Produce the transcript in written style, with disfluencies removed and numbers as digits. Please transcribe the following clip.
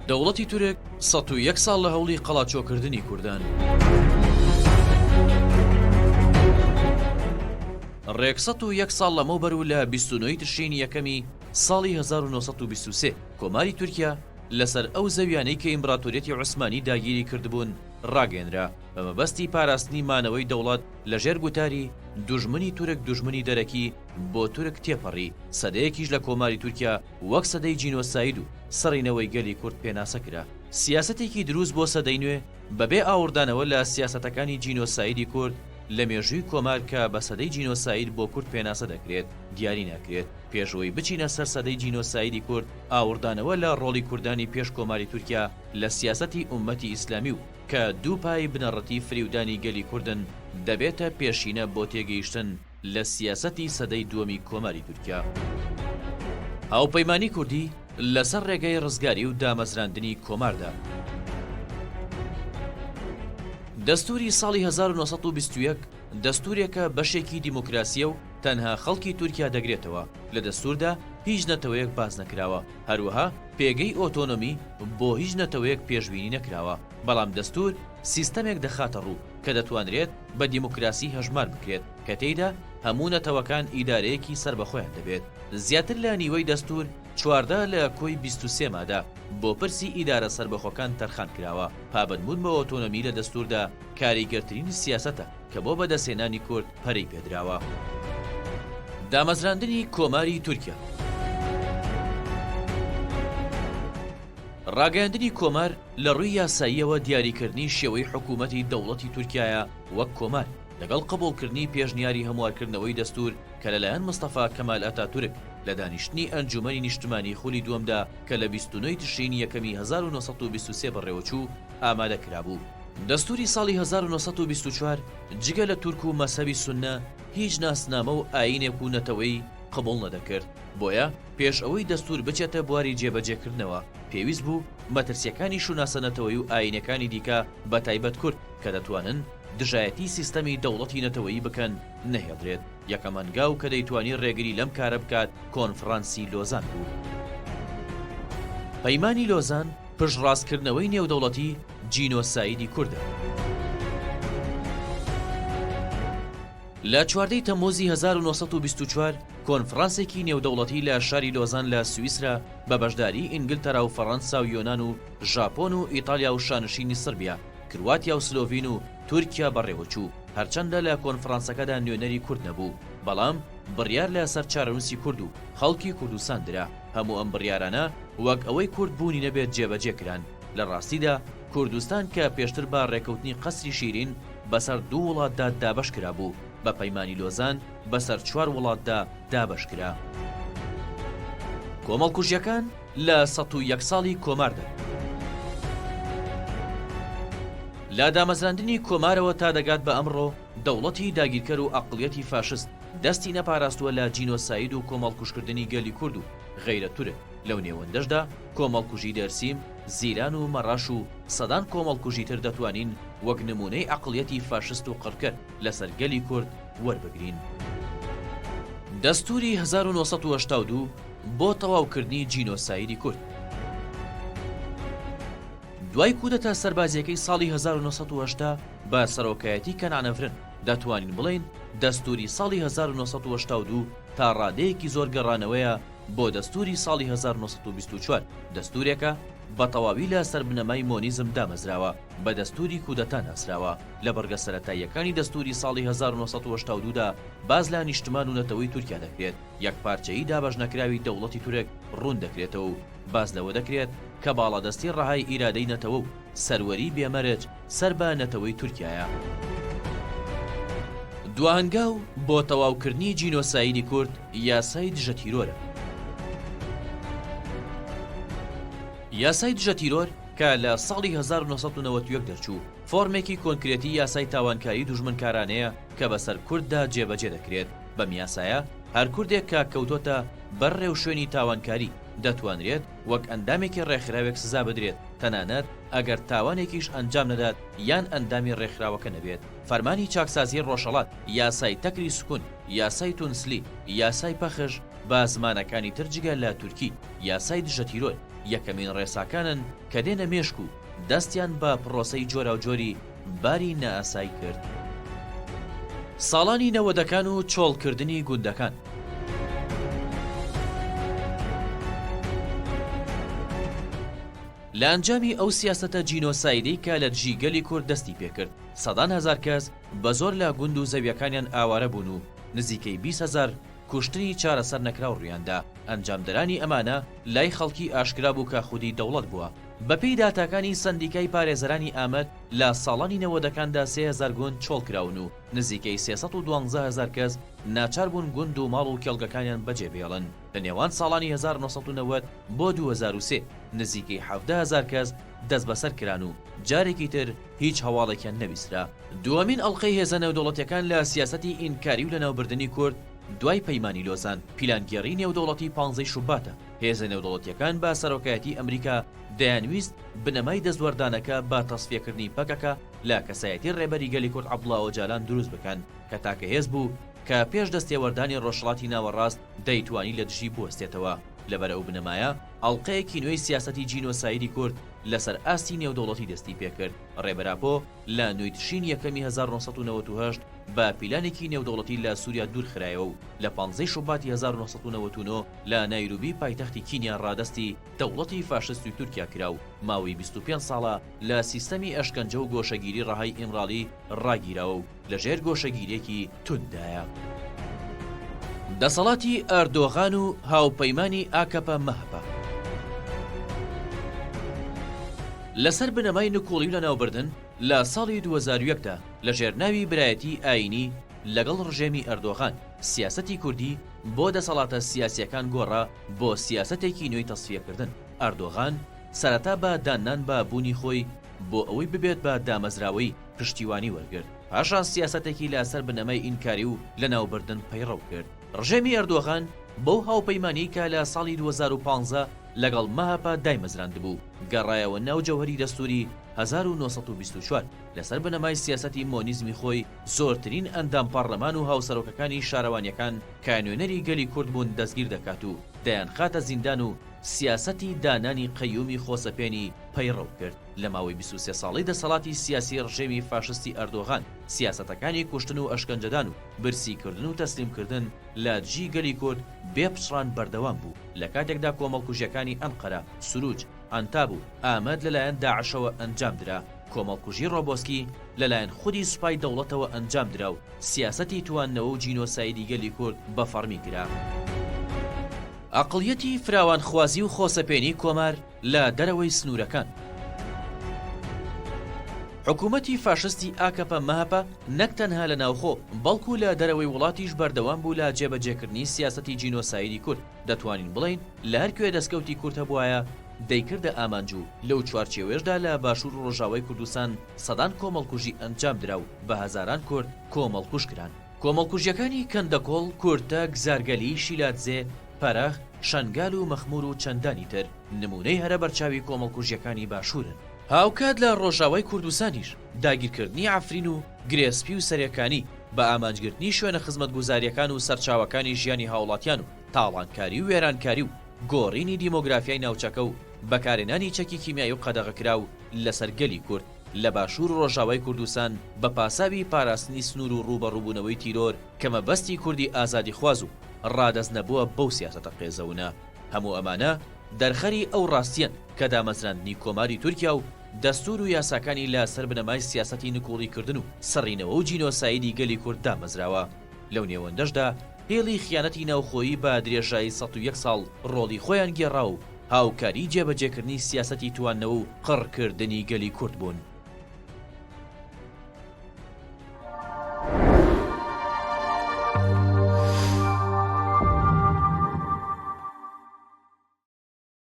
دەوڵەتی تورک 101 ساڵ لە هەوڵی قەڵاچۆکردنی کوردان. ڕێک 101 ساڵ لەمەوبەر و لە 29 ی تشرینی یەکەمی ساڵی 1923 کۆماری تورکیا لەسەر ئەو زەویانەی کە ئیمبراتۆریەتی عوسمانی داگیری کردبوون ڕاگەیەنرا بە مەبەستی پاراستنی مانەوەی دەوڵەت لەژێر گوتاری دوژمنی تورک دوژمنی دەرەکی بۆ تورک تێپەڕی، سەدەیەکیش لە کۆماری تورکیا وەک سەدەی جینۆساید و سڕینەوەی گەلی کورد پێناسە کرا. سیاسەتێکی دروست بۆ سەدەی نوێ بەبێ ئاوڕدانەوە لە سیاسەتەکانی جینۆسایدی کورد لە مێژووی کۆمار کە بە سەدەی جینۆساید بۆ کورد پێناسە دەکرێت، دیاری ناکرێت. پێش ئەوەی بچینە سەر سەدەی جینۆسایدی کورد، ئاوڕدانەوە لە ڕۆڵی کوردانی پێش کۆماری تورکیا لە سیاسەتی ئوممەتی ئیسلامی و کە دوو پای بنەڕەتی فریودانی گەلی کوردن، دەبێتە پێشینە بۆ تێگەیشتن لە سیاسەتی سەدەی دووەمی کۆماری تورکیا. هاوپەیمانی کوردی لەسەر ڕێگای ڕزگاری و دامەزراندنی کۆماردا. دەستووری ساڵی 1921 دەستوورێکە بەشێکی دیموکراسییە و تەنها خەڵکی تورکیا دەگرێتەوە، لە دەستووردا هیچ نەتەوەیەک باس نەکراوە، هەروەها پێگەی ئۆتۆنۆمی بۆ هیچ نەتەوەیەک پێشبینی نەکراوە، بەڵام دەستوور سیستەمێک دەخاتە ڕوو کە دەتوانرێت بە دیموکراسی هەژمار بکرێت کە تێیدا هەموو نەتەوەکان ئیدارەیەکی سەربەخۆیان دەبێت. زیاتر لە نیوەی دەستوور، 14 لە کۆی 23 مادە، بۆ پرسی ئیدارە سەربەخۆکان تەرخان کراوە. پابەندبوون بە ئۆتۆنۆمی لە دەستووردا کاریگەرترین سیاسەتە کە بۆ بەدەستهێنانی کورد پەرەی پێدراوە. دامەزراندنی کۆماری تورکیا. ڕاگەیاندنی کۆمار لە ڕووی یاساییەوە دیاریکردنی شێوەی حکوومەتی دەوڵەتی تورکیایە وەک کۆمار، لەگەڵ قبوڵکردنی پێشنیاری هەموارکردنەوەی دەستوور کە لەلایەن مستەفا کەمال ئەتاتورک لە دانیشتنی ئەنجوومەنی نیشتمانی خولی دووەمدا کە لە 29 ی تشرینی یەکەمی 1923 بەڕێوەچوو ئامادە کرابوو. دەستووری ساڵی 1924 جگە لە تورک و مەزهەبی سوننە هیچ ناسنامە و ئایینێک و نەتەوەی قبوڵ نەدەکرد، بۆیە پێش ئەوەی دەستوور بچێتە بواری جێبەجێکردنەوە، پێویست بوو مەترسییەکانی شوناسە نەتەوەیی و ئایینەکانی دیکە بەتایبەت کورد کە دەتوانن دژایەتی سیستەمی دەوڵەتی نەتەوەیی بکەن نەهێڵدرێت. یەکەم هەنگاو کە دەیتوانی ڕێگری لەم کارە بکات کۆنفڕانسی لۆزان بوو. پەیمانی لۆزان پشتڕاستکردنەوەی نێودەوڵەتی جینۆسایدی کوردە. لە 14 ی تەمموزی 1924 کۆنفرانسێکی نێودەوڵەتی لە شاری لۆزان لە سویسرا بە بەشداریی ئینگلتەرا و فەڕەنسا و یۆنان و ژاپۆن و ئیتالیا و شانشینی سڕبیا، کرواتیا و سلۆڤین و تورکیا بەڕێوەچوو، هەرچەندە لە کۆنفرانسەکەدا نوێنەری کورد نەبوو، بەڵام بڕیار لە سەر چارەنووسی کورد و خەڵکی کوردستان درا، هەموو ئەم بڕیارانە وەک ئەوەی کورد بوونی نەبێت جێبەجێ کران، لە ڕاستیدا کوردستان کە پێشتر بە ڕێکەوتنی قەسری شیرین بەسەر دوو وڵاتدا دابەش کرابوو، بە پەیمانی لۆزان بەسەر چوار وڵاتدا دابەش کرا. کۆمەڵکوژییەکان لە 101 ساڵی کۆماردا. لە دامەزراندنی کۆمارەوە تا دەگات بە ئەمڕۆ، دەوڵەتی داگیرکەر و ئەقڵیەتی فاشست دەستی نەپاراستووە لە جینۆساید و کۆمەڵکوژکردنی گەلی کورد و غەیرە تورک، لەو نێوەندەشدا کۆمەڵکوژی دێرسیم، زیلان و مەڕاش و سەدان کۆمەڵکوژی تر دەتوانین وەک نموونەی عەقڵیەتی فاشست و قڕکەر لەسەر گەلی کورد وەربگرین. دەستووری 1982 بۆ تەواوکردنی جینۆسایدی کورد. دوای کودەتا سەربازییەکەی ساڵی 1980 بە سەرۆکایەتی کەنعان ئەڤرن، دەتوانین بڵێین دەستووری ساڵی 1982 تا ڕادەیەکی زۆر گەڕانەوەیە بۆ دەستووری ساڵی 1924، دەستوورێکە بە تەواوی لە سەر بنەمای مۆنیزم دامەزراوە، بە دەستووری کودەتا ناسراوە. لە بڕگە سەرەتاییەکانی دەستووری ساڵی 1982 دا باس لە نیشتمان و نەتەوەی تورکیا دەکرێت، یەکپارچەیی دابەشنەکراوی دەوڵەتی تورک ڕوون دەکرێتەوە و باس لەوە دەکرێت کە باڵادەستی ڕەهای ئیرادەی نەتەوە و سەروەری بێ مەرج سەر بە نەتەوەی تورکیایە. دواهەنگاو بۆ تەواوکردنی جینۆسایدی کورد یاسای دژە تیرۆرە. یاسای دژە تیرۆر کە لە ساڵی 1991 دەرچوو، فۆرمێکی کۆنکرێتی یاسای تاوانکاری دوژمنکارانەیە کە بەسەر کورددا جێبەجێ دەکرێت. بەم یاسایە هەر کوردێک کە کەوتۆتە بەر ڕێوشوێنی تاوانکاری، دەتوانرێت وەک ئەندامێکی ڕێکخراوێک سزا بدرێت، تەنانەت ئەگەر تاوانێکیش ئەنجام نەدات یان ئەندامی ڕێکخراوەکە نەبێت. فەرمانی چاکسازیی ڕۆژهەڵات، یاسای تەکری سکون، یاسای تونسلی، یاسای پەخش بە زمانەکانی تر جگە لە تورکی، یاسای دژەتیرۆر. یەکەمین ڕێساکانن کە دێنە مێشک و دەستیان بە پڕۆسەی جۆراوجۆری باری نائاسایی کرد. ساڵانی نەوەدەکان و چۆڵکردنی گوندەکان. لە ئەنجامی ئەو سیاسەتە جینۆسایدەی کە لە دژی گەلی کورد دەستی پێکرد، سەدان هەزار کەس بە زۆر لە گوند و زەویەکانیان ئاوارە بوون و نزیکەی 20 هەزار کوشتنی چارەسەر نەکراو ڕوویاندا، ئەنجامدەرانی ئەمانە لای خەڵکی ئاشکرا بوو کە خودی دەوڵەت بووە. بەپێی داتاکانی سەندیکای پارێزەرانی ئامەد، لە ساڵانی نەوەدەکاندا 3000 گوند چۆڵکراون و نزیکەی 312 هەزار کەس ناچار بوون گوند و ماڵ و کێڵگەکانیان بەجێبهێڵن. لە نێوان ساڵانی 1990 بۆ 2003 نزیکەی 17 هەزار کەس دەستبەسەر کران و جارێکی تر هیچ هەواڵێکیان نەبیسترا. دووەمین ئەڵقەی هێزە نێودەوڵەتیەکان لە سیاسەتی ئینکاری و لەناوبردنی کورد دوای پەیمانی لۆزان، پیلانگێڕی نێودەوڵەتی پانزەی شوباتە. هێزە نێودەوڵەتیەکان بە سەرۆکایەتی ئەمریکا دەیانویست بنەمای دەستوەردانەکە بە تەسفیەکردنی پەکەکە لە کەسایەتی ڕێبەری گەلی کورد عەبدوڵا ئۆجالان دروست بکەن کە تاکە هێز بوو کە پێش دەستێوەردانی ڕۆژهەڵاتی ناوەڕاست دەیتوانی لە دژی بوەستێتەوە. لەبەر ئەو بنەمایە ئەڵقەیەکی نوێی سیاسەتی جینۆسایدی کورد لەسەر ئاستی نێودەوڵەتی دەستی پێکرد. ڕێبەر ئاپۆ لە نۆی تشرینی یەکەمی 1998 بە پیلانێکی نێودەوڵەتی لە سوریا دوورخرایەوە و لە پانزەی شوباتی 1999 لە نایروبی پایتەختی کینیا ڕادەستی دەوڵەتی فاشستی تورکیا کرا و ماوەی 25 ساڵە لە سیستەمی ئەشکەنجە و گۆشەگیری ڕەهای ئیمراڵی ڕاگیراوە و لەژێر گۆشەگیرییەکی تونددایە. دەسەڵاتی ئەردۆغان و هاوپەیمانی ئاکەپە مەهەپە لەسەر بنەمای نکوڵی و لەناوبردن لە ساڵی 2001 دا لەژێر ناوی برایەتی ئایینی لەگەڵ ڕژێمی ئەردۆغان سیاسەتی کوردی بۆ دەسەڵاتە سیاسییەکان گۆڕا بۆ سیاسەتێکی نوێی تەسفیەکردن. ئەردۆغان سەرەتا بە داننان بە بوونی خۆی بۆ ئەوەی ببێت بە دامەزراوەی پشتیوانی وەرگرت، پاشان سیاسەتێکی لە سەر بنەمای ئینکاری و لەناوبردن پەیڕەو کرد. ڕژێمی ئەردۆغان بەو هاوپەیمانیەی کە لە ساڵی 2015 لەگەڵ مەهەپە دایمەزراندبوو، گەڕایەوە ناو جەوهەری دەستووری 1924، لەسەر بنەمای سیاسەتی مۆنیزمی خۆی زۆرترین ئەندام پەڕلەمان و هاوسەرۆکەکانی شارەوانیەکان کە نوێنەری گەلی کورد بوون دەستگیر دەکات و دەیانخاتە زیندان و سیاسەتی دانانی قەیومی خۆسەپێنی پەیڕەو کرد. لە ماوەی 23 ساڵەی دەسەڵاتی سیاسی ڕژێمی فاشستی ئەردۆغان، سیاسەتەکانی کوشتن و ئەشکەنجەدان و برسیکردن و تەسلیمکردن لە دژی گەلی کورد بێ پچڕان بەردەوام بوو، لە کاتێکدا کۆمەڵکوژیەکانی ئەنقەرە، سوروچ، عەنتاب و ئامەد لەلایەن داعشەوە ئەنجام درا، کۆمەڵکوژی ڕۆبۆسکی لەلایەن خودی سوپای دەوڵەتەوە ئەنجام درا و سیاسەتی تواندنەوە و جینۆسایدی گەلی کورد بە فەڕمی کرا. ئەقڵیەتی فراوانخوازی و خۆسەپێنی کۆمار لە دەرەوەی سنوورەکان. حکوومەتی فاشستی ئاکەپە مەهەپە نەک تەنها لە ناوخۆ، بەڵکو لە دەرەوەی وڵاتیش بەردەوام بوو لە جێبەجێکردنی سیاسەتی جینۆسایدی کورد، دەتوانین بڵێین لە هەر کوێ دەستکەوتی کورد هەبوایە دەیکردە ئامانج و لەو چوارچێوەیەشدا لە باشوور و ڕۆژاوای کوردستان سەدان کۆمەڵکوژی ئەنجام درا و بە هەزاران کورد کۆمەڵکوژ کران. کۆمەڵکوژیەکانی کەندەکۆڵ، کورتەک، زارگەلی، شیلادزێ، پەرەخ، شەنگال و مەخمور و چەندانی تر نموونەی هەرە بەرچاوی کۆمەڵکوژیەکانی باشوورن. هاوکات لە ڕۆژاوای کوردستانیش داگیرکردنی عەفرین و گرێ سپی و سەرێکانی بە ئامانجگرتنی شوێنە خزمەتگوزاریەکان و سەرچاوەکانی ژیانی هاوڵاتیان و تاڵانکاری و وێرانکاری و گۆڕینی دیمۆگرافیای ناوچەکە و بەکارهێنانی چەکی کیمیایی و قەدەغەکراو لەسەر گەلی کورد لە باشوور و ڕۆژاوای کوردستان بە پاساوی پاراستنی سنوور و ڕووبەڕووبوونەوەی تیرۆر کە مەبەستی کوردی ئازادیخواز و ڕادەست نەبووە بەو سیاسەتە قێزەونە. هەموو ئەمانە دەرخەری ئەو ڕاستییەن کە دامەزراندنی کۆماری تورکیا و دەستوور و یاساکانی لە سەر بنەمای سیاسەتی نکوڵیکردن و سڕینەوە و جینۆسایدی گەلی کورد دامەزراوە. لەو نێوەندەشدا هێڵی خیانەتی ناوخۆیی بە درێژایی 101 ساڵ ڕۆڵی خۆیان گێڕا و هاوکاری جێبەجێکردنی سیاسەتی تواندنەوە و قڕکردنی گەلی کورد بوون.